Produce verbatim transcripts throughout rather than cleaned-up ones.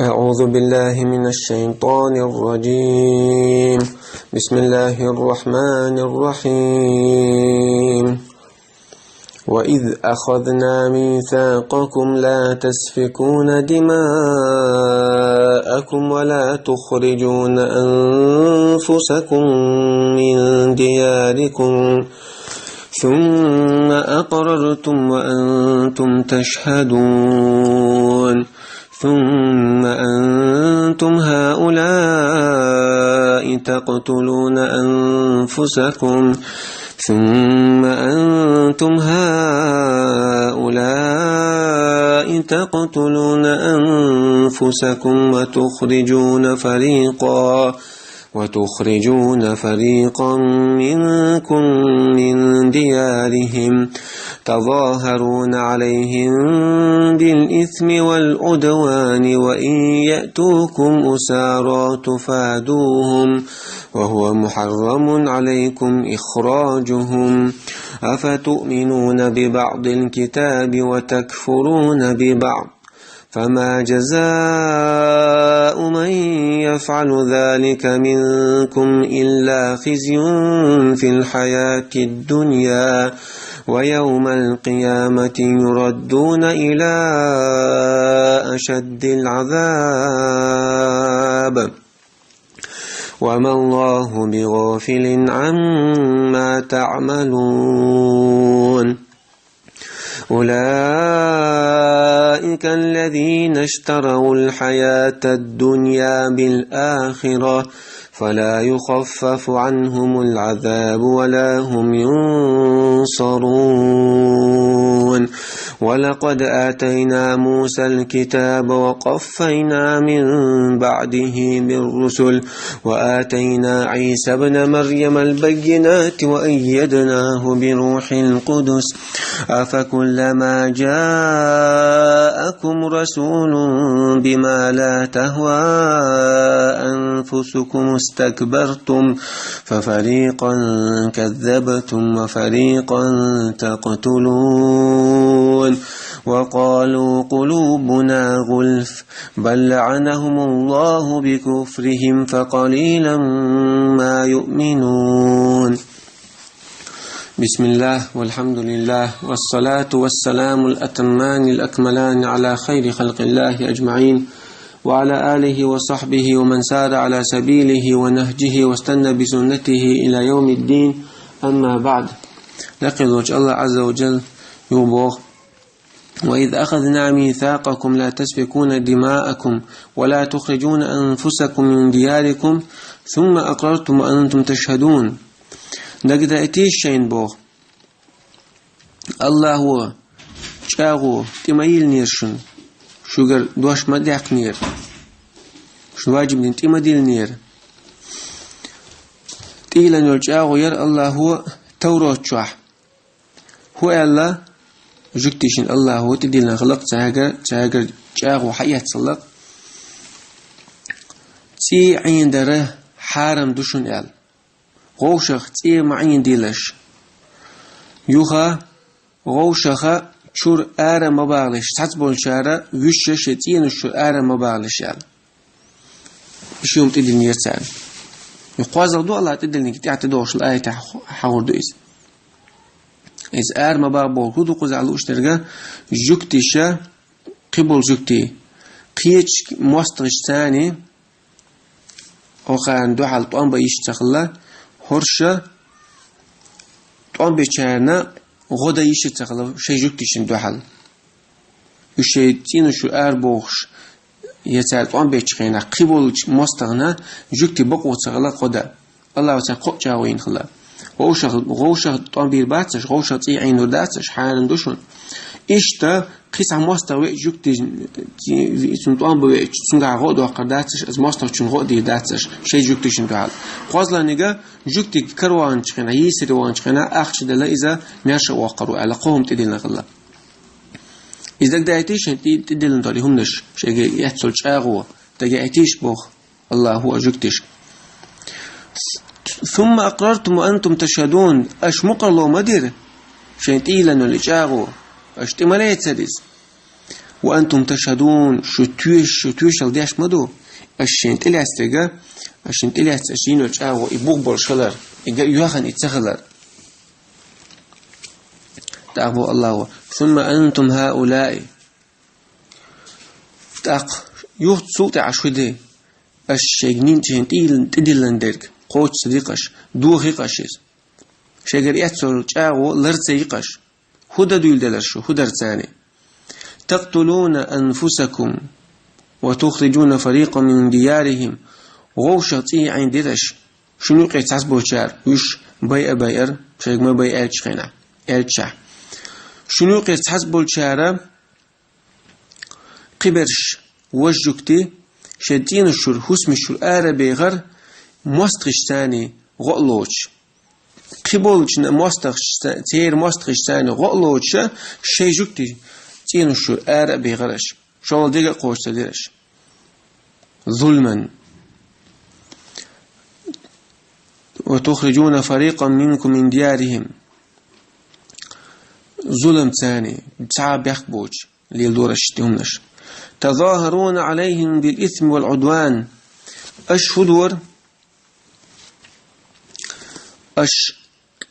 أعوذ بالله من الشيطان الرجيم. بسم الله الرحمن الرحيم. وإذ أخذنا ميثاقكم لا تسفكون دماءكم ولا تخرجون أنفسكم من دياركم ثم أقررتم وأنتم تشهدون. ثم أنتم هؤلاء تقتلون أنفسكم ثم أنتم هؤلاء تقتلون أنفسكم وتخرجون فريقا وتخرجون فريقا منكم من ديارهم تظاهرون عليهم بالإثم والعدوان وإن يأتوكم أسارى تفادوهم وهو محرم عليكم إخراجهم. أفتؤمنون ببعض الكتاب وتكفرون ببعض فما جزاء من يفعل ذلك منكم إلا خزي في الحياة الدنيا ويوم القيامة يردون إلى أشد العذاب وما الله بغافل عما تعملون. أولئك الذين اشتروا الحياة الدنيا بالآخرة فلا يخفف عنهم العذاب ولا هم ينصرون. ولقد آتينا موسى الكتاب وقفينا من بعده بالرسل وآتينا عيسى ابن مريم البينات وأيدناه بروح القدس. أفكلما جاءكم رسول بما لا تهوى أنفسكم استكبرتم ففريقا كذبتم وفريقا تقتلون. وقالوا قلوبنا غلف بل لعنهم الله بكفرهم فقليلا ما يؤمنون. بسم الله والحمد لله والصلاة والسلام الأتمان الأكملان على خير خلق الله أجمعين وعلى آله وصحبه ومن سار على سبيله ونهجه واستنى بسنته إلى يوم الدين. أما بعد. Лакхе волча Аллах Азза ва Джалла йоах: وإذ أخذنا ميثاقكم لا تسفكون دماءكم ولا تخرجون أنفسكم من دياركم ثم أقررتم وأنتم تشهدون. Дагадойтийша шоана, боху, Аллахо чӀагӀо тӀе ма йиллинера шуна, шуьгара дош ма даьккхинера, шуна важиб дина тӀе ма диллинера. ТӀейиллина йолу чӀагӀо яра Аллахо Таврот чохь. ХӀун аьлла? Жуьгташна Аллахо тӀедиллина хилла-кх цаьргара, цаьргара чӀагӀо хьаэцна хилла-кх. ЦӀий Ӏенадар хьарам ду шуна аьлла. ГӀовшах цӀий ма Ӏенадийлаш. Юха гӀовшах чуьра ара ма багӀалаш, цхьацца болчара вуьйш шайн цӀийнаш чуьра ара ма багӀалаш аьлла. И ши хӀума тӀедиллинера царна. И кхозлагӀа ду Аллахо тӀедиллинарг, тӀаьхьа тӀедогӀуш долу аятехь хьахор ду иза. Иза ара ма багӀа бохург хӀун ду кхузахь лууш дерг? Жуьгташа, кхиболу жуьгтий, кхечу мостагӀашца, царна хӀокхарна дуьхьал тӀом бан йиш ца хилла, хӀорш тӀом бечарна гӀо дан йиш ца хилла шайн жуьгташна дуьхьал. Уьш шайн цӀийнаш чуьра арабохуш, я цара тӀом бечу хенахь кхиболчу мостагӀна жуьгтий бакъо ца хилла гӀо дан. Аллахо царна кхо а чӀагӀо йина хилла. ГӀовшах, гӀовшах тӀом бийр бацаш, гӀовшах цӀий Ӏенор дацаш, хьарам ду шуна. Иштта кхин цхьа мостагӀа веача жуьгтий, цунна тӀом бан веача, цуьнгахь гӀо а доккхур дацаш, иза мостагӀчунна гӀо а дийр дацаш, шайн жуьгташна дуьхьал. КхозлагӀниг, жуьгтиг караваханчу хенахь, йийсаре ваханчу хенахь ахча делла иза маьрша а воккхур ву аьлла, кхо хӀума тӀедиллина хилла. Иза дагадойтийша шайн тӀе-, тӀедиллина долу и хӀуманаш, шайга эцна долу чӀагӀо дагадойтийша боху Аллахо а жуьгташка. ثم أقررتم وأنتم تشهدون. Аша мукъарло ма дира шайн тӀейиллина йолу и чӀагӀо. Аша тӀе ма лецира иза. وأنتم تشهدون, шу тоьш-, шу тоьшалла деш ма ду, аш шайн тӀелаьцнарг, аш шайн тӀелаьцна, аш йина йолча чӀагӀо и бух болаш хилар, и га-, йоахан и ца хилар. ТӀаккха боху АллахӀа: ثم أنتم هؤلاء. ТӀаккха юха цул тӀаьхьа аш хӀу де, аш шайга нин-, шайн тӀедиллина, тӀедиллина дерг кхочуш ца дикъаш, дохийкъаш иза. Шайгара эццо чӀагӀо лар ца йикъаш. ХӀу дан дуьйладелар шу, хӀу дар царна? تقتلون أنفسكم وتخرجون فريقا من ديارهم. ГӀовшах цӀий Ӏийна дира аш, шуна юкъе цхьацца болчара уьш байа байар, шайга ма байа аьллачу хенахь, аьллачахь. Шуна юкъе цхьацца болчара кхиберш, важа жуьгтий, шайн цӀенош чуьра, хӀусамаш чуьра ара а бехар, мостагӀашца гӀо а лоцуш. Кхиболчу мостагӀашца, церан мостагӀашца гӀо а лоцуш, шайн жуьгтий цӀенош чуьра ара а бехар аш. ШолгӀа дерг а кхочуш ца дира аш. ظلما. وتخرجون فريقا منكم من ديارهم. Зуламца, цхьа а бехк боцуш, леладора аш и хӀуманаш. تظاهرون عليهم بالإثم والعدوان. Аш хӀу дора? Аш,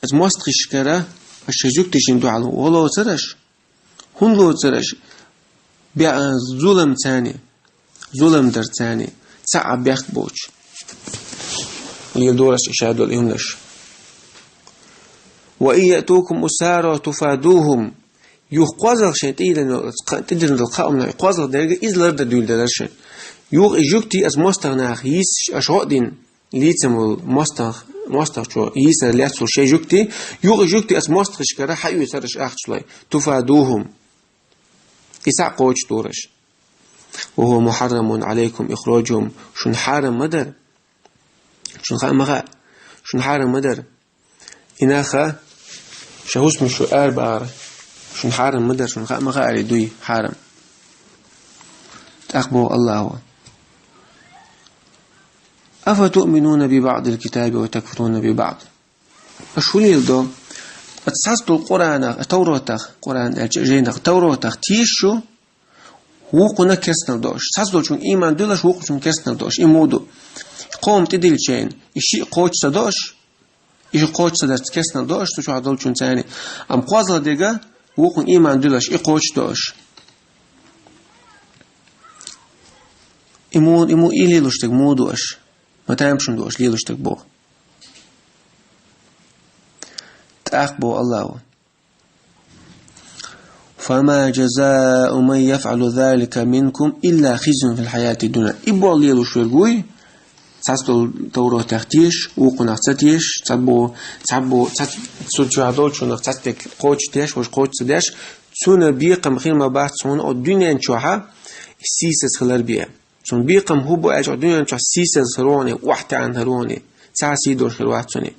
аш мостагӀашкара, аш шайн жуьгташна дуьхьал гӀо лоцура аш? ХӀунда лоцура аш? БӀе-, зуламца, зулам дарца, цхьа а бехк боцуш. Леладора аш и шадолу и хӀуманаш. وإن يأتوكم أسارى تفادوهم. Юха кхозлагӀа шайн тӀедиллина, кха-, тӀедиллина долу кхаамна, кхозлагӀа дерг иза лардан дуьйладелира шайн. Юха и жуьгтий аш мостагӀа нах йийсаш, аш гӀо а дина, лийцина волу мостагӀ-, мостагӀчо йийсар лаьцна волу шайн жуьгтий, юха и жуьгтий аш мостагӀашкара хьаоьцура аш ахчалой. تفادوهم. И схьа а кхочушдора аш. وهو محرم عليكم إخراجهم. Шуна хьарам ма дара. Шуна хаа ма хаьа. Шуна хьарам ма дара. И нах шайн хӀусамаш чуьра арабахар шуна хьарам ма дара, шуна хаа ма хаьара и дуй хьарам. ТӀаккха боху АллахӀа: أفتؤمنون ببعض الكتاب وتكفرون ببعض. Аш хӀун леладо? Ткъа цхьацца долу Къуръанах, Тавратах, Къуръан аьлча жайнах, Тавратах теша шу, вукхунна керстанал до аш. Цхьацца долчунна ийман дуьллу аш, вукхучунна керстанал до аш. И муха ду? Кхо хӀума тӀедиллича, и шиъ кхочуш ца до аш? И шиъ кхочуш ца дарца керстанал до аш, цу чохь долчунна царна? Амма кхозлагӀа дерг, вукхунна ийман дуьллу аш, и кхочуш до аш. И муха, и муха, и лелош дерг муха ду аш? Ма тамашийна ду аш лелош дерг боху. ТӀаккха боху АллахӀа: فما جزاء من يفعل ذلك منكم إلا خزي في الحياة الدنيا. И болх лелош верг вуй, цхьацца долу Тавратах теша, вукхунах ца теша, цхьабо, цхьабо, цхьа-, цу чохь долчунах цхьацца дерг кхочуш деш, важа кхочуш ца деш, цунна бекхам хир ма бац хьуна оцу дуьнен чохь сийсаз хилар бен. Цунна бекхам хӀун бу аьлча, оцу дуьнен чохь сийсаз хир ву хьуна, охьатаьӀна хир ву хьуна, цхьа а сий долуш хир вац цунна.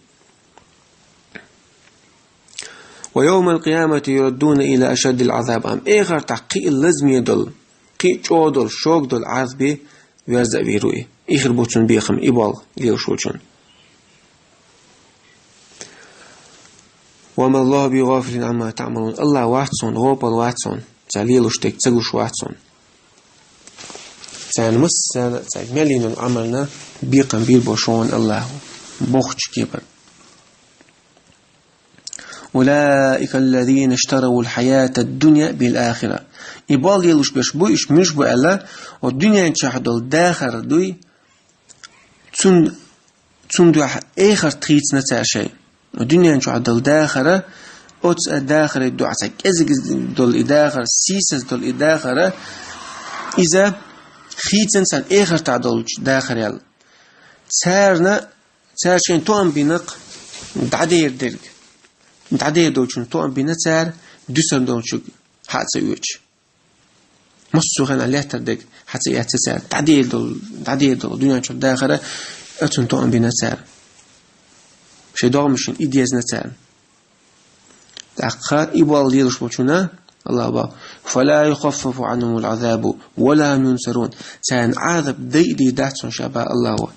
ويوم القيامة يردون إلى أشد العذاب. Амма эхартахь кхин а лазаме долу, кхин а чӀогӀа долу, шога долу Ӏазапе верза а вийр ву и. И хир бу цунна бекхам, и болх лелош волчунна. وما الله بغافل عما تعملون. АллахӀ вац хьуна, гӀопал вац хьуна, цара лелош дерг ца гуш вац хьуна. Царна массарна а цаьрга мел йина йолу Ӏамална бекхам бийр бу шуна АллахӀа, бохучу кепара. أولئك الذين اشتروا الحياة الدنيا بالآخرة. И болх лелош берш бу, уьш муьлш бу аьлла, оцу дуьнен чохь долу дахар дуй, цун, цунна дуьхьа эхарт хийцина цара шайн. Оцу дуьнен чохь долу дахар, оцу дахаре дуьхьа цхьа кӀезиг долу и дахар, сийсаз долу и дахар, иза хийцина царна эхартахь долчу дахарел. Царна Цара шайн тоам бина-кх дӀадер дерг. ДӀадер долчунна тоам бина цара, дуьсур долчуьнга хьа а ца оьцуш. Массо а хенахь лаьттар дерг хьа ца эцна цара. ДӀадер долу, дӀадер долу дуьнен чохь дахар, оцунна тоам бина цара. Шайн догӀмашна и дезна цара. ТӀаккха и болх лелаш болчунна АллахӀа боху: «فلا يخفف عنهم العذاب ولا هم ينصرون». Царна Ӏазап дайа дийр дац хьуна ша боху АллахӀа.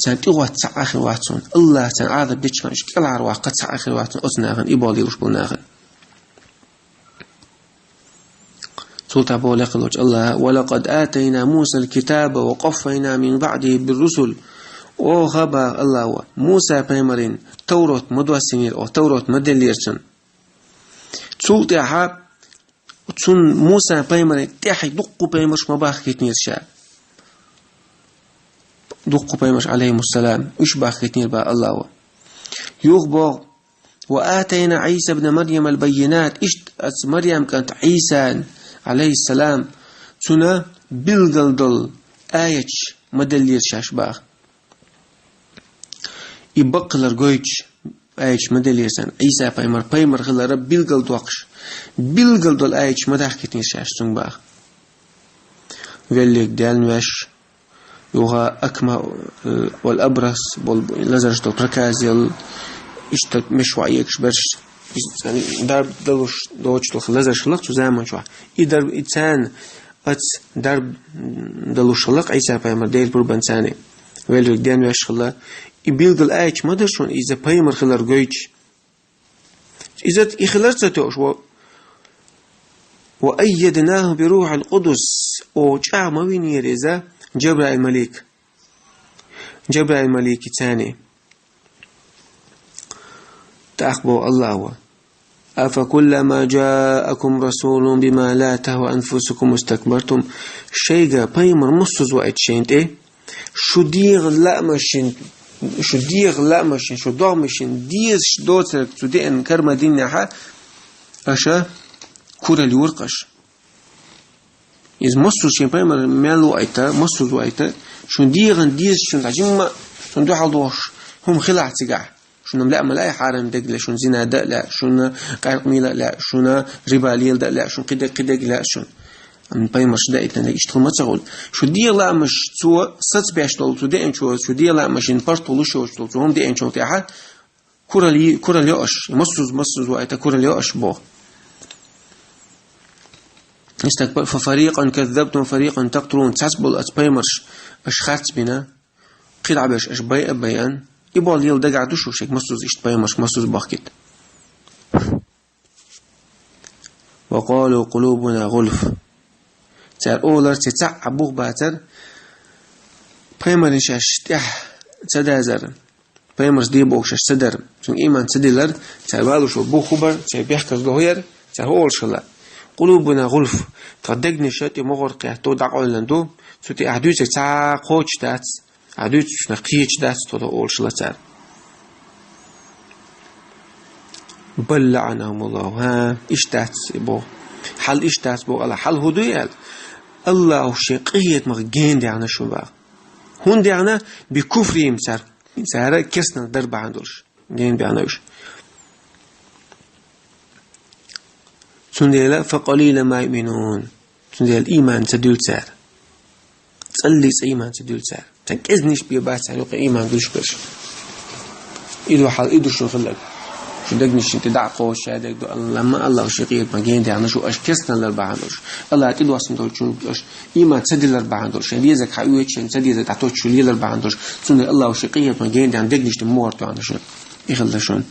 Царна тӀехӀотта цхьа а хир вац хьуна. АллахӀа царна Ӏазап дечу хенахь уьш кӀелхьарваккха цхьа а хир вац хьуна оцу нахана, и болх лелаш болу нахана. Цул тӀехьа боху лекха волчу Аллаха: «ولقد آتينا موسى الكتاب وقفينا من بعده بالرسل». Оха, боху Аллаха, Муса-пайхамарна Таврот ма доссинера, оха Таврот ма деллера цунна. Цул тӀаьхьа цунна, Муса-пайхамарна тӀаьхьа дуккха пайхамарш ма бахкийтинера ша. Дуккха пайхамарш, алейхимуссалам, уьш бахкийтинера, боху Аллаха. Юха боху: «وآتينا عيسى ابن مريم البينات». Иштта аса Марьям кӀант Ӏийсан, алейхиссалам, цунна билггал долу аяташ ма деллера шаьш, боху. И бакъ хилар гойтуш аяташ ма деллера цунна, Ӏийса-пайхамар пайхамар хилар билггал доккхуш, билггал долу аяташ ма дахкийтинера шаьш цунна, боху. Веллиг денвеш, юха Акмахь, э, вал Абрас болу лазарш долу, проказа йолу, иштта мешваъ егаш берш, дарба далуш доцуш долу лазарш хилла цу заманчохь. И дарба, и царна аца дарба далуш хилла Ӏийса-пайхамар Делан пурбанца, веллиг денвеш хилла. И билггал аяташ ма дара шуна иза пайхамар хилар гойтуш. Иза и хилар ца тоьуш, ва: «وأيدناه بروح القدس», о, чӀагӀ ма винера иза Джабраил-малик. Джабраил-маликица. ТӀаккха боху Аллаха: «أفكلما جاءكم رسول بما لا تهوى أنفسكم استكبرتم». Шайга пайхамар массаза ваийта шайна тӀе, шу дегӀан лаамашна, шу дегӀан лаамашна, шу догӀмашна дезаш доцург цу деана кара ма диннехь, аша куралла йора-кх аша. Иза массаза шен пайхамар мел ваийта, массаза ваийта, шун дегӀан дезаш, шун цхьа жимма, шун дуьхьал дохуш хӀума хилахь цигахь. Шуна лаьа ма лаьа хьарам дерг лаьа, шуна зина дан а лаьа, шуна къаьркъа мийла а лаьа, шуна риба лела дан а лаьа, шуна кхидерг, кхидерг лаьа шуна. Амма пайхамарша даийтинарг иштта хӀума ца хуьлу. Шу дегӀан лаамаш цо сацабеш долу цу деанчо, шу дегӀан лаамашна паргӀат луш йоцуш долу цу хӀума деанчул тӀаьхьа куралла, куралла йо аша, массаза, массаза ваийта куралла йо аша боху. Истаг, «ففريقا كذبتم وفريقا تقتلون», цхьацца болу аца пайхамарш аша харц бина, кхидӀа беш аша байа а байан, и болу лела дагахь ду шу шайга массаза иштта пайхамарш массаза бахкийта. «وقالوا قلوبنا غلف». Цара олар, церан цхьа а бух бацара, пайхамарийн шаьш тӀехь ца дазар, пайхамарш де бохуш шаьш ца дар, цуьнга ийман ца дилар, цара валуш ву бух хӀу бар, церан бехказло хӀу яр, цара хӀу олуш хилла: «قلوبنا غلف», тхан дегнаш тӀе могӀар кхетта ду, дӀакъевлина ду, цу тӀе ахь дуьйцург цхьа а кхочуш дац, ахь дуьйцург шуна кхеташ дац тхо, олуш хилла цара. «بل لعنهم الله». ХӀа, иштта дац боху. Хьал иштта дац боху, Аллах. Хьал хӀу ду аьлла? Аллаха шен къинхетамах гена даьхна шун боху. ХӀунда даьхна? «بكفرهم», цара, цара керстанал дар бахьана долуш. Гена баьхна уьш. Цундела «فقليلا ما يؤمنون». Цундела ийман ца дуьллу цара. ЦӀаллица ийман ца дуьллу цара. Цхьана кӀезигнаш бен бац цара юкъа ийман дуьллуш берш. И ду хьал, и ду шун хилларг. Шун дегнашна тӀе дӀа а кхочуш, шадерг ду, Алла, ма Аллах шен къинхетамах гена даьхна шу, аша керстанал дар бахьана долуш. Аллах тӀедоссина долчун аша ийман ца диллар бахьана долуш. Шайн дезарг хьаоьцуш, шайн ца дезарг дӀатоттуш шу лелар бахьана долуш. Цундела Аллаха шен къинхетамах гена даьхна дегнаш тӀе могӀар тоьхна шуна. И хилла шуна.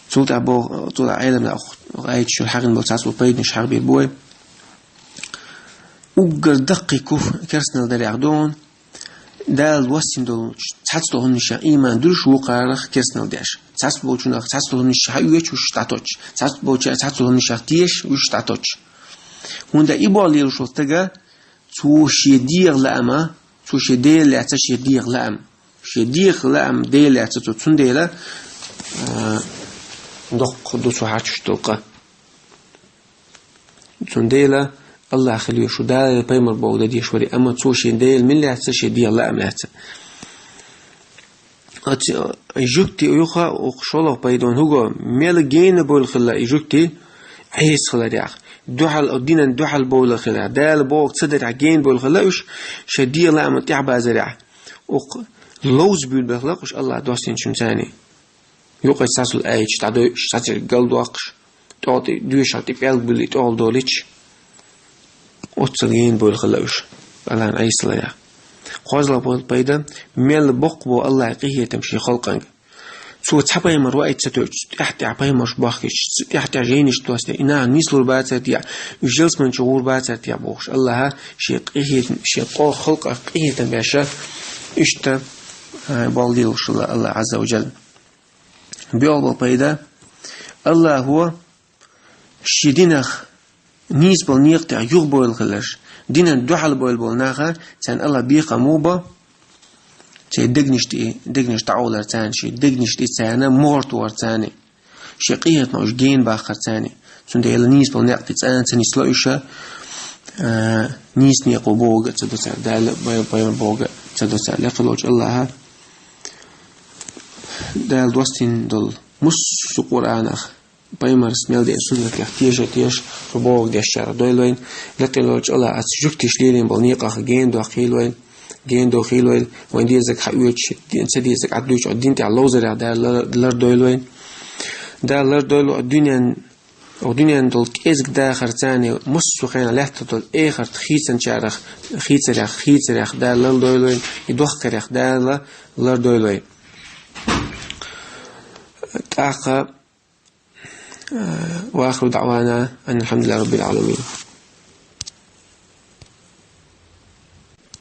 Цул тӀаьхьа боху, цул тӀаьхьа Ӏеламнаха аяташ чуьра хьаьгна болу цхьацца пайданаш хьахбийр бу вай. Уггар даккхий куфр керстанал дарехь ду хьуна, Дала доссийна долчу цхьацца долу хӀуманашех ийман дуьллуш, вукхарах керстанал деш. Цхьацца болчунах цхьацца долу хӀуманаш хьаоьцуш, уьш дӀатоттуш. Цхьацца болчу цхьацца долу хӀуманашех тешаш, уьш дӀатоттуш. ХӀунда и болу лелаш волу стага, цо шен дегӀан лаама, цо шен Дела лаьцна шен дегӀан лаам. Шен дегӀан лаам Дела лаьцна цо, цундела, а, доккха ду цо хьарчуш долу къа. Цундела Аллах хила веза шу, Дала пайхамар бохург дан дезаш варе, амма цо шен Дела мила лаьцна, шен дегӀан лаам лаьцна. Оцу, э, жуьгти юха, оха шолгӀа пайдон хӀуго, мел гена бовла хилла и жуьгти, Ӏеса хиларех, дуьхьал, динан дуьхьал бовла хиларех, Дала бохург ца дарехь гена бовла хилла уьш, шайн дегӀан лааман тӀаьхьабазарехь. Оха ловза буьйлабелла хилла уьш Аллах доссийначун царний. Юкъа цхьацца аяташ дӀадойуш, цхьацца галдоккхуш, тӀехь тӀе доьшуш, тӀе пӀелг буьллий, тӀехула долуьйтуш. Оццул гена бовла хилла уьш, Аллахьан Ӏеса хиларех. КхозлагӀа пайда, мел боккха бу Аллахьан къинхетам шен халкъанга. цо цхьа пайхамар ваийта ца тоьуш, тӀехь-тӀехь пайхамарш бахкийча, тӀехь-тӀехь жайнаш доссаде, и нах нийслур бацар те, уж ялсмани чу гӀур бацар те бохуш, Аллаха шен къинхетам, шен къо-, халкъах къинхетам беш, иштта, а, болх лелош хилла Аллах Азза ва Джалла. БоьалгӀа пайда: Аллахо шен динах нийса болу некъа тӀехь юхабойла хиларш, динан дуьхьал бойла болу наха, царна Аллах бекхам муха бо, церан дегнаш тӀе, дегнаш дӀаолар царна, шен дегнаш тӀе царна могӀар тохар царна, шен къинхетамах уьш гена бахар царна. Цундела нийса болу некъа тӀе цӀена ца нисло уьш, а, нийса некъо бохург а ца до цара, Дала бай-, пайхамар бохург а ца до цара. Лекха волчу Аллаха Дала доссийна долу муссу Къуръанах, пайхамарс мел деана суннатех теша а теша, цо бохург дешчарах дойла вайна, лекха волчу Аллаха оцу жуьгташа лелийна болу некъах гена дохийла вайна, гена дохийла вайна, вайн дезарг хьаоьцуш, ца дезарг Ӏад дуьйцуш, дин тӀехь ловзарех Дала лар-, лардойла вайна. Дала лардойла вайна дуьнен, оха дуьнен долу кӀезиг дахар царна, массо а хенахь лаьттах долу эхарт хийцинчарах, хийцарех, хийцарех Дала лардойла вайна, и дохкарех Дала лардойла вайна. ТӀаккха, а, وآخر دعوانا أن الحمد لله رب العالمين.